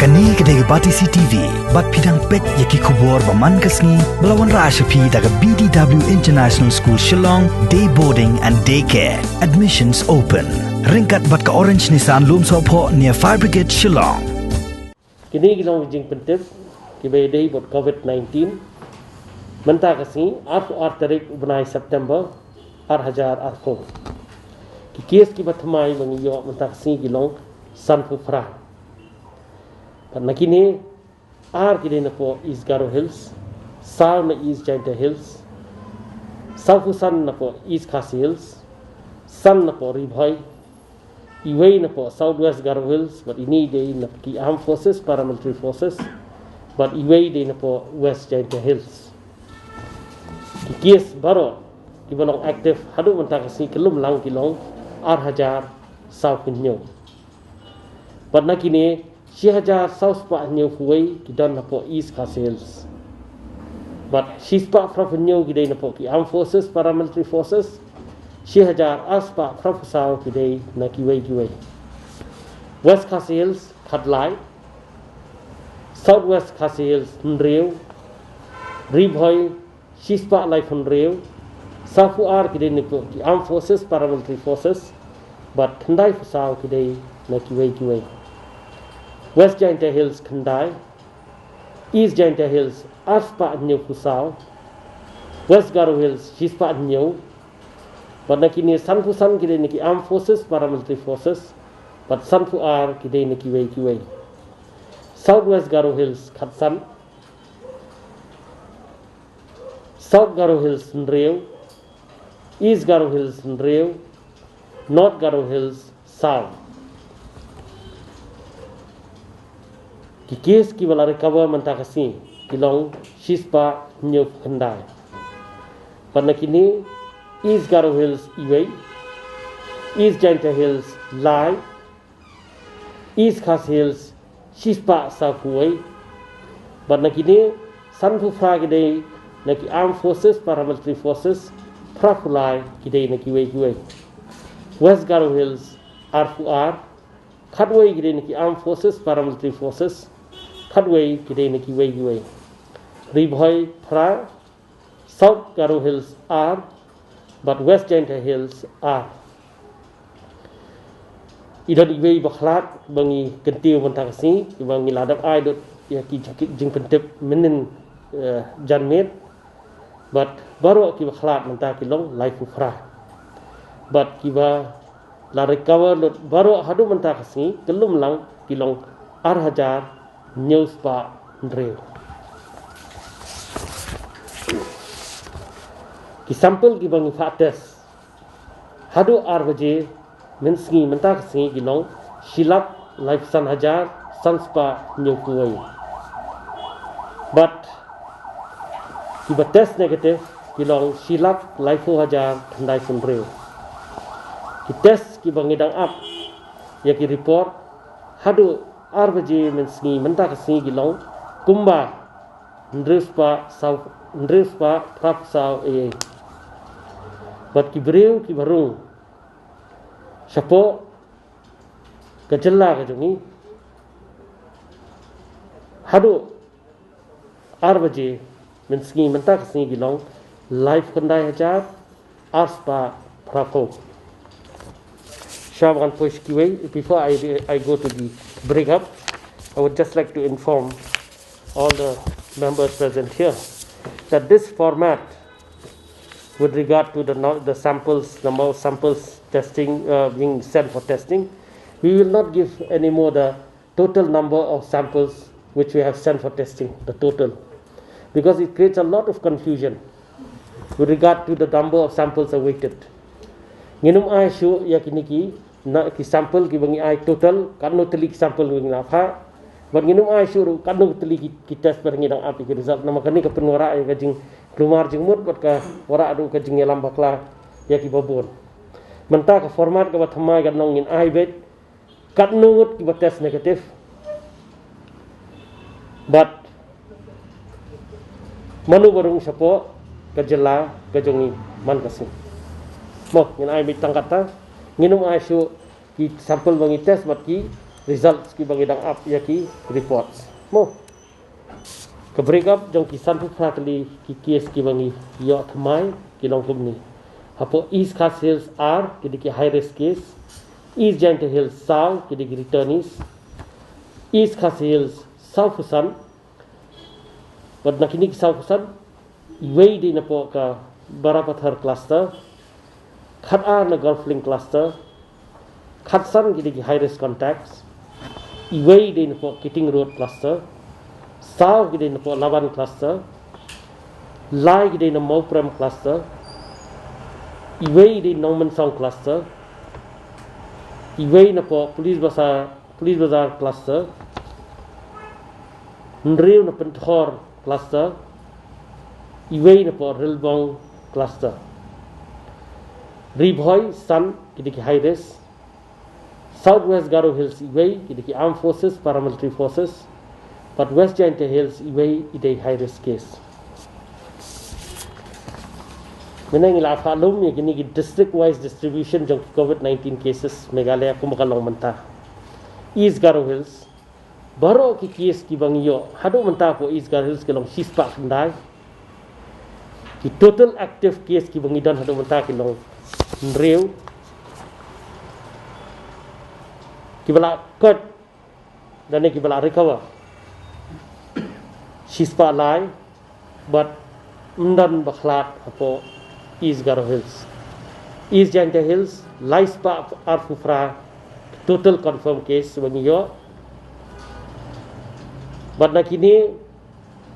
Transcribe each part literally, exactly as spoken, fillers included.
Kane ka dei ka Batesi T V, bad phi dang peit ïa ki khubor ba man ka sngi, ba la wanrah sha phi da ka B D W International School Shillong, Day Boarding and Day Care. Admissions open. Ryngkat bad ka Orange Nissan Lumsohphoh near Fire Brigade Shillong. Kine ki long ki jingpyntip kiba ïadei bad COVID nineteen. Mynta ka sngi, arphew ar tarik u bnai September, ar hajar arphew. Ki case kiba thymmai ba ngi ïoh mynta ka sngi ki long sanphew phra. Bad na kine, ar ki dei napoh East Garo Hills, saw na East Jaintia Hills, sawphew san napoh East Khasi Hills, san napoh Ri Bhoi, iwei napoh South West Garo Hills, bad ine i dei na ki Armed Forces, Paramilitary Forces, bad iwei i dei napoh West Jaintia Hills. Ki case baroh kiba long active haduh mynta ka sngi kyllum lang ki long ar hajar sawphew hynñiew. Bad na kine, shi hajar saw spah hynñiewphew wei ki don napoh East Khasi Hills. Bad shi spah phraphew hynñiew ki dei napoh ki Armed Forces, Paramilitary Forces, shi hajar ar spah phraphew saw ki dei na kiwei kiwei. West Khasi Hills, khatlai. South West Khasi Hills, hynriew. Ri Bhoi, shi spah laiphew hynriew, sawphew ar ki dei napoh ki Armed Forces, Paramilitary Forces, bad khyndaiphew saw ki dei na kiwei kiwei. West Jaintia Hills khyndai, East Jaintia Hills ar spah hynñiewphew saw, West Garo Hills shi spah hynñiew, bad na kine sanphew san ki dei na ki Armed Forces, Paramilitary Forces, bad sanphew ar ki dei na kiwei kiwei. South West Garo Hills khatsan, South Garo Hills hynriew, East Garo Hills hynriew, North Garo Hills saw. Ki case kiba la recover mynta ka sngi ki long shi spah hynñiewphew khyndai. Bad na kine, East Garo Hills iwei, East Jaintia Hills lai, East Khasi Hills shi spah sawphew wei. Bad na kine, sanphew phra ki dei na ki Armed Forces, Paramilitary Forces, phraphew lai ki dei na kiwei kiwei. West Garo Hills arphew ar, khatwei ki dei na ki Armed Forces, Paramilitary Forces, khatwei ki dei na kiwei kiwei. Ri Bhoi phra, South Garo Hills ar, bad West Jaintia Hills ar. I don iwei iba khlad ba ngi kyntiew mynta ka sngi, iba ngi la dep ai lut ïa ki jingpyntip mynnin, eh, janmiet. Bad baroh kiba khlad mynta ki long laiphew phra. Bad kiba la recover lut baroh haduh mynta ka sngi, kyllum lang ki long ar hajar hynñiew spah hynriew. Ki sample kiba ngi phah test haduh ar baje mynsngi mynta ka sngi ki long shi lak laiphew san hajar san spah hynñiewphew wei. Bad kiba test negative ki long shi lak laiphew hajar khyndaiphew hynriew. Ki test kiba ngi dang ap ïa ki report haduh ar baje mynsngi mynta ka sngi ki long kumba hynriew spah saw, hynriew spah phraphew saw ei ei. Bad ki briew kiba rung shapoh ka jylla ka jong ngi haduh ar baje mynsngi mynta ka sngi ki long laiphew khyndai hajar ar spah phraphew. Sha ban poi sha kiwei, before I, I go to the break up, I would just like to inform all the members present here that this format with regard to the no-, the samples, number of samples testing, uh, being sent for testing, we will not give any more the total number of samples which we have sent for testing, the total. Because it creates a lot of confusion with regard to the number of samples awaited. Ngin ym ai shuh ïa kine ki, na ki sample kiba ngi ai total, katno tylli ki sample ngi la phah. Bad ngin ym ai shuh ruh katno tylli ki, ki test ba ngi dang ap ïa ki result. Namar kane ka pynwanrah ïa ka jingkulmar jingmut bad ka wanrah ruh ka jingïalam bakla ïa kiba bun. Mynta ka format kaba thymmai kan long ngin ai beit katno ngut kiba test negative. Bad mano ba rung shapoh ka jylla ka jong ngi man ka sngi. Mo, ngin ai beit tang katta, ngin ym ai shuh ki sample ba ngi test bad ki results kiba ngi dang ap ïa ki reports. Mo. Ka break up jong ki sanphew phra tylli ki case kiba ngi ïoh thymmai ki long kumne. Hapoh East Khasi Hills ar ki dei ki high risk case. East Jaintia Hills saw ki dei ki returnees. East Khasi Hills sawphew san. Bad na kine ki sawphew san, iwei dei napoh ka Barapathar cluster, khatar na Golf Link cluster, khatsan ki dei ki high risk contacts, iwei dei napoh Keating Road cluster, saw ki dei napoh Laban cluster, lai ki dei na Mawprem cluster, iwei dei Nongmensong cluster, iwei napoh Police Bazar, Police Bazar cluster, hynriew na Pynthor cluster, iwei napoh Rilbong cluster. Ri Bhoi san ki dei ki high risk. South West Garo Hills iwei ki dei ki armed forces, paramilitary forces. Bad West Jaintia Hills iwei i dei high risk case. Mynne ngi la phah lum ïa kine ki district wise distribution jong ki COVID nineteen cases Meghalaya kumba ka long mynta. East Garo Hills, baroh ki case kiba ngi ïoh haduh mynta hapoh East Garo Hills ki long shispah khyndai. Ki total active case kiba ngi don haduh mynta ki long hynriew. Kiba la koit lane kiba la recover shispah lai, bad ym don ba khlad hapoh East Garo Hills. East Jaintia Hills laispah arphew phra total confirm case ba ngi ïoh. Bad na kine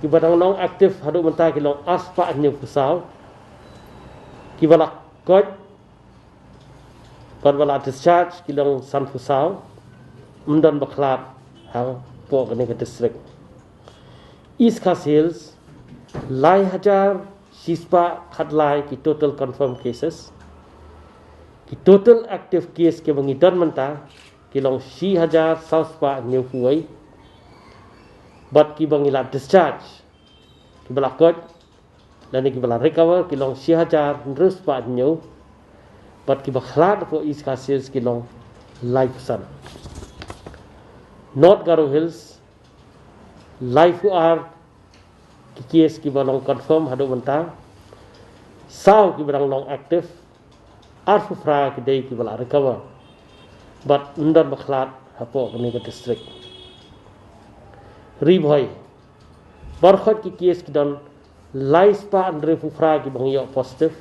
kiba dang long active haduh mynta ki long arspah hynñiewphew saw. Kiba la koit bad ba la discharge ki long sanphew saw. Ym don ba khlad hapoh kane ka district. East Khasi Hills lai hajar shispah khatlai ki total confirm cases. Ki total active case kiba ngi don mynta ki long shi hajar sawspah hynñiewphew wei. Bad kiba ngi la discharge kiba la koit lane kiba la recover ki long shi hajar hynriewspah hynñiew. Bad kiba khlad hapoh East Khasi Hills ki long laiphew san. North Garo Hills laiphew ar ki case kiba long confirm haduh mynta. Saw kiba dang long active. Arphew phra ki dei kiba la recover. Bad ym don ba khlad hapoh kane ka district. Ri Bhoi, baroh ki case ki don laispah hynriewphew phra kiba ngi ïoh positive.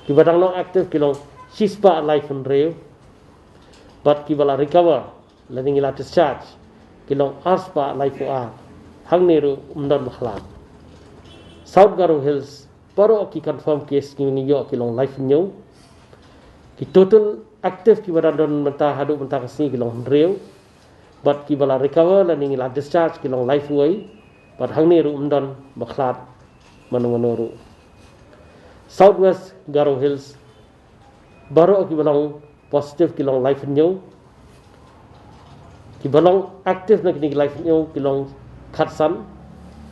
Kiba dang long active ki long shispah laiphew hynriew. Bad kiba la recover lane ngi la discharge ki long arspah laiphew ar. Hangne ruh ym don ba khlad. South Garo Hills baroh ki confirm case kiba ngi ïoh ki long laiphew hynñiew. Ki total active kiba dang don mynta haduh mynta ka sngi ki long hynriew. Bad kiba la recover lane ngi la discharge ki long laiphew wei. Bad hangne ruh ym don ba khlad mano mano ruh. South West Garo Hills baroh kiba long positive ki long laiphew hynñiew. Kiba long active na kine ki laiphew hynñiew ki long khatsan.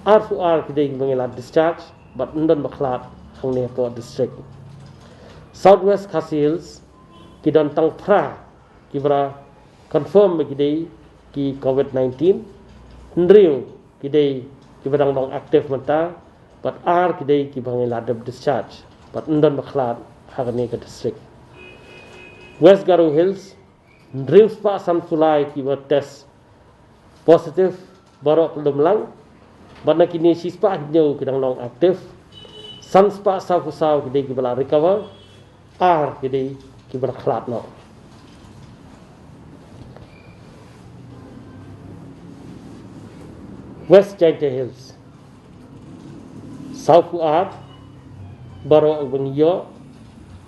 Arphew ar ki dei kiba ngi la discharge bad ym don ba khlad hangne hapoh district. South West Khasi Hills ki don tang phra kiba la confirm ba ki dei ki COVID nineteen. Hynriew ki dei kiba dang long active mynta. Bad ar ki dei kiba ngi la dep discharge bad ym don ba khlad ha kane ka district. West Garo Hills hynriewspah sanphew lai kiba test positive baroh ka lum lang. Bad na kine shispah hynñiew ki dang long active. Sanspah sawphew saw ki dei kiba la recover. Ar ki dei kiba la khlad noh. West Jaintia Hills sawphew ar baroh kiba ngi ïoh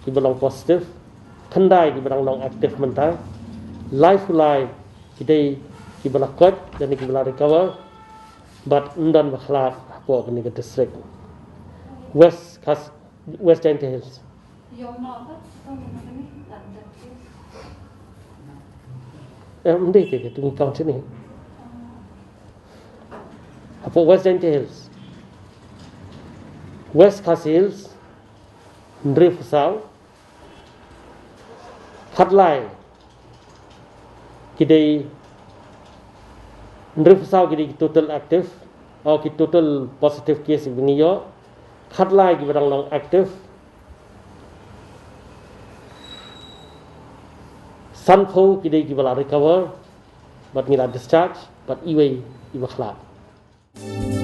kiba long positive. Khyndai kiba dang long active mynta. Laiphew lai ki dei kiba la koit lane kiba la recover. Bad ym don ba khlad hapoh kane ka district. West Khas West Jaintia Hills. Eh, ym dei te, te tu ngi count sini. Hapoh West Jaintia Hills, West Khasi Hills hynriewphew saw. Khatlai Ki dei hynriewphew saw ki dei ki total active, o ki total positive case kiba ngi ïoh. Khatlai kiba dang long active. Sanphew ki dei kiba la recover bad ngi la discharge, bad iwei iba khlad.